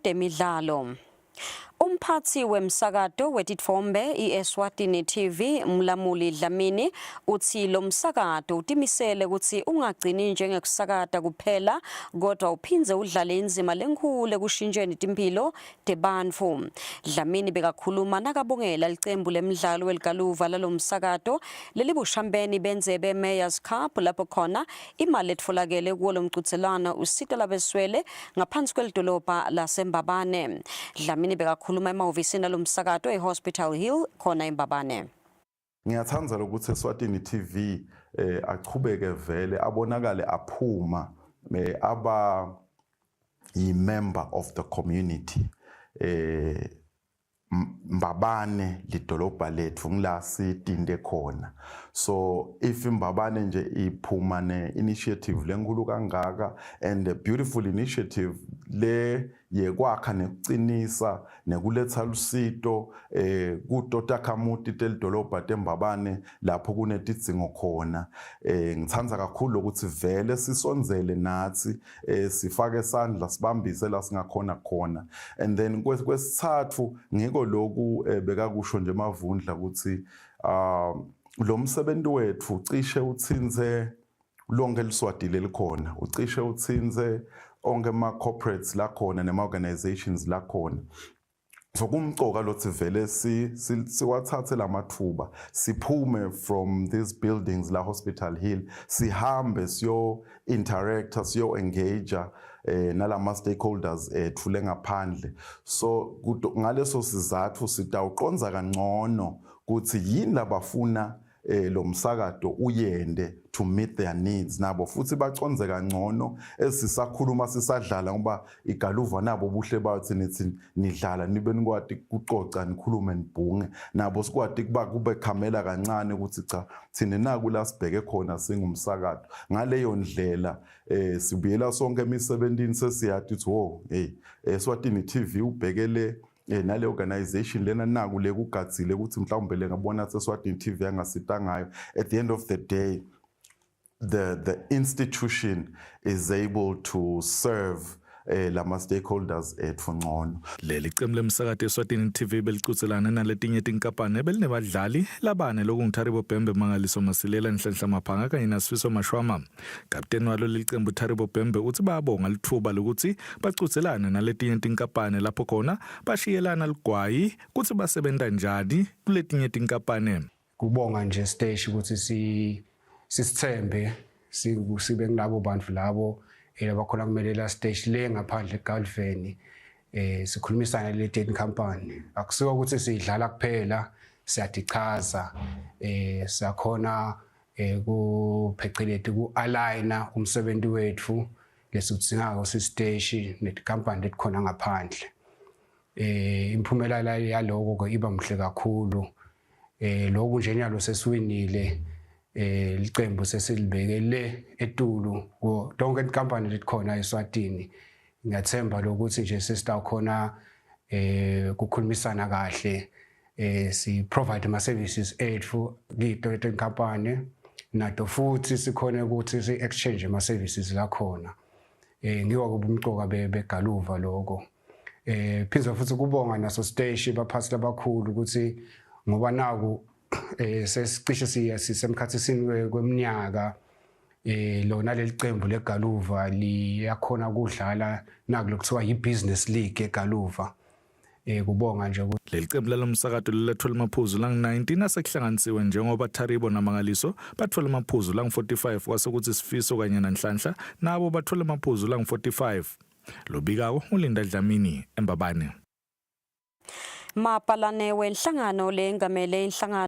Temidlalo. Umphatsi wemsakato wetitfombe iEswatini TV Mlamuli Dlamini utsi lomsakato utimisele kutsi ungagcini njengekusakata kuphela kodwa uphindze udlale indzima lenkhulu ekushintjeni timphilo tebantfu. Dlamini bekakhuluma nakabongela licembu lemdlalo weligaluva lalomsakato lelibushambeni bendzebe Mayor's Cup lapho khona imali letfolakele kuwo lomcudzelwano usita labeswele ngaphansi kwelidolobha laseMbabane. Dlamini bekakhuluma emahhovisini alomsakato eHospital Hill khona eMbabane. Ngiyathanda lokuthi Eswatini TV eh achubeke vele abonakale aphuma eh, aba yi member of the community eh Mbabane lidolobha lethu ngila sitinte khona so if Mbabane nje iphuma ne initiative lenkulu kangaka and a beautiful initiative le yekwakha nekucinisa nekuletsa lusito eh kuto takhamuti telidolobha teMbabane lapho kunetidzingo khona eh ngithanda kakhulu ukuthi vele sisondzele nathi eh sifake isandla sibambise la singakhona khona and then kwesithathu ngiko lokhu eh, bekakusho nje mavundla ukuthi ah lo msebenzi wethu cishe utsintse lonke liswati lelikhona ucishe utsintse onke ama corporates lakhona nema organizations lakhona so kumcoka lothi vele si siwathathe lamathuba siphume from these buildings la Hospital Hill sihambe siyo interact siyo engage eh nalama stakeholders ethu lengaphandle so ngaleso sizathu sitawuqonza kangcono ukuthi yini labafuna eh lo msakato uyende to meet their needs nabo futhi baconze kangcono esisakhuluma sisadlala ngoba igaluva nabo buhle bathi nithi nidlala nibe nikwati kucoca nikhulume nibhunge nabo sikwati kuba kube khamela kancane ukuthi cha thina naku la sibheke khona singumsakato ngaleyo ndlela eh sibuyela sonke emisebentini sesiyati ukuthi wo hey eSwatini TV ubhekele eh nale organization lena naku le kugadzile ukuthi mhlawumbe le ngabona seSwatini TV angasita ngayo at the end of the day the the institution is able to serve eh lama stakeholders ethu ngcono leli qembu lemsakato eSwatini TV belicutselana naletinye tinkampani belinebadlali labane lokunguTharibo Bhembe Mangaliso Masilela Nhlanhla Maphanga kanye naSifiso Mashwama Kapteni walo leli qembu Tharibo Bhembe uthi bayabonga lithuba lokuthi bacudzelane naletinye tinkampani lapho khona bashiyelana ligwayi kutsi basebenta njani kuletinye tinkampani. Kubonga nje siteshi ukuthi si sisithembe sibe kulabo bantu labo eh, abakhona kumelela siteshi le ngaphandle eGalveni eh sikhulumisana le dating company akusiwa ukuthi sidlala kuphela siyadichaza eh siyakhona eh kupheceleti ku-aligna umsebenzi wethu lesiwudzingako sisiteshi netikampani letikhona ngaphandle eh imphumela yaloko ke iba muhle kakhulu eh lokhu nje nyalo sesiwinile eh licembu sesilibeke le etulu ko tonke inkampani letikhona eSwatini ngiyathemba lokuthi nje sesitawukhona eh kukhulumisana kahle eh si provide ama services ethu kito letinkampani nato futhi sikhona ukuthi si exchange ama services la khona eh ngiwa kubumcoka begaluva lokho eh phindze futhi kubonga naso siteshi baphathi labakhulu ukuthi ngoba naku eh sesicishe siya sisemkhathisini kweminyaka eh lona leli qembu legaluva liyakhona ukudlala naku lokuthiwa yi-business league egaluva eh kubonga nje ukuthi leli qembu lalomsakato lilethola amaphuzu langu-19 asekuhlanganisiwe njengoba Tharibo naMangaliso bathola amaphuzu langu-45 kwase kuthi Sifiso kanye naNhlanhla nabo bathola amaphuzu langu-45 lobikako uLinda Dlamini eMbabane Mabhalane wenhlangano lengamele inhlangano